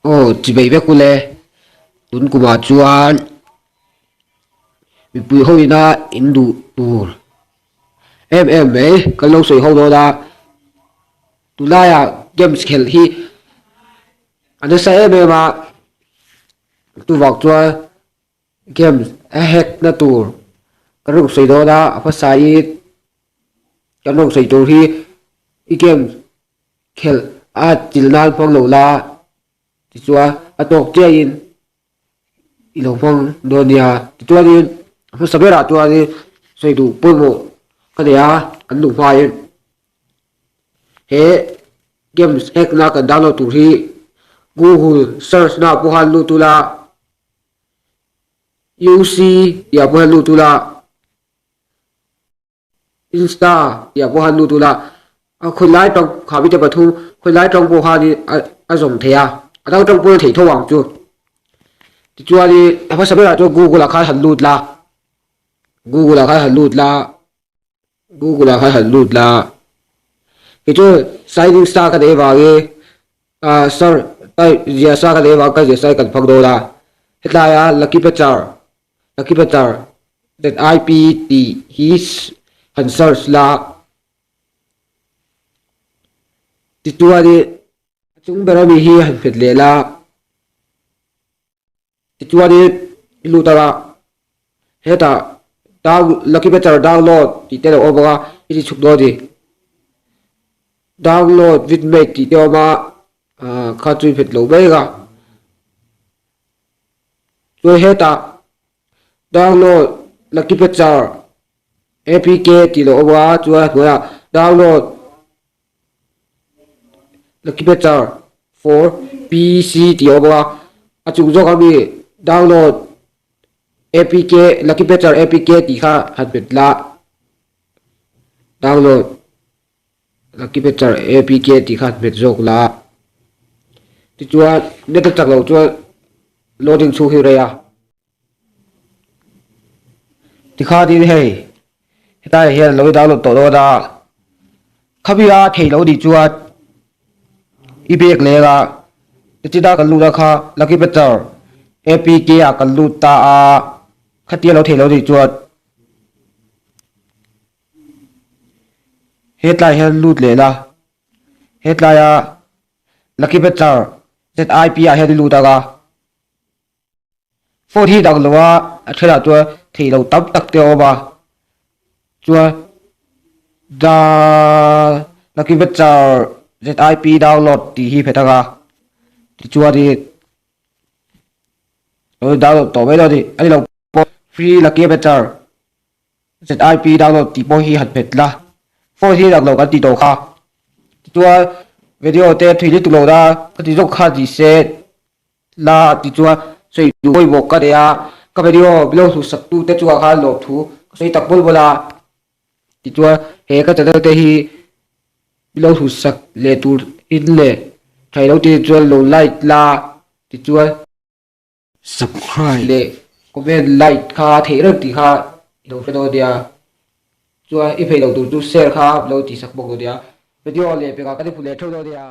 Aw chibei vek ule tun kumah chuan mipui ho ina in duh tur em em mai kan lo sawi ho dawn a tunlaiah games khelh hi a nasa em em a chuvang chuan games a hack na tur kan rawn sawi dawn a a hmasa in kan rawn sawi tur hi i games Khelh a chil nan hmang lo la tichuan a tawk chiahin i lo hmang dawn nia. Tichuanin a hmasa berah chuanin sawi duh pawimawh ka nei a, kan duh hmain he games hack na kan download tur hi google search na pawh khan lut ula UC tih ah pawh hian lut ula. Insta tih ah pawh khan lut ula a khawi lai tang kha mite pathum khawi lai tang pawh khan a a zawm thei a a dang tang pawh a theih tho ang chu tichuan a hmasa berah chuan google ah khan han lut la google ah khan han lut la google ah khan han lut la tichuan sign insta ka neih avangin ah sir ziah sa ka neih avang ka ziah sa hi kan phak dawn a hetlai a lucky patcher Lucky Patcher ZIP tih hi han search la tichuanin a chung ber ami hi han hmet leh la tichuanin i lut ang a hetah down Lucky Patcher download tih te a lo awm ang a i ti chhuk dawn a ni download vidmate tih te a awm a ah kha chu i hmet lo mai ang a. Chuan hetah download lucky patcher apk tih lo awm a chuan a hnuaiah download lucky patcher for pc tih a awm a a chung zawk ami download apk lucky patcher apk tih kha han hmet la download lucky patcher apk tih kha hmet zawk la tichuan net a chak loh chuan loading chhung hi rei a tikhanin hei hetlaiah hian lo download tawh dawn a khami a theih loh anih chuan i bag leng a tichina kan lut a kha lucky patcher apk ah kan lut ta a khatia lo theih loh anih chuan. Hetlai hian lut leh la hetlaia lucky patcher ZIP ah hian i lut ang a phone hi dang lo a a thelah chuan theih loh tam tak te a awm a chuan da lucky patcher ZIP download tih hi hmet ang a tichuanin download tawh mai lo a ni a ni lo pawh free lucky patcher. ZIP download tih pawh hi han phet la, phone hi rak lo kan tih tawh kha. Tichuan video te thui lutuk lo na ka ti zawk kha tih se la tichuan sawi duh pawimawh ka nei a, ka video milo hlu sak tu te chungah khan lawmthu ka sawi tak bawl bawl a. Tichuan he ka channel te hi milo hlu sak leh tur in leh thailo te chuan lo like la tichuan. Subscribe leh comment like kha theih reng tih kha i lo hre dawn nia chuan i phei loh tur chu share kha lo tih sak bawk dawn nia video leh pekah kan i hmu leh theuh dawn nia.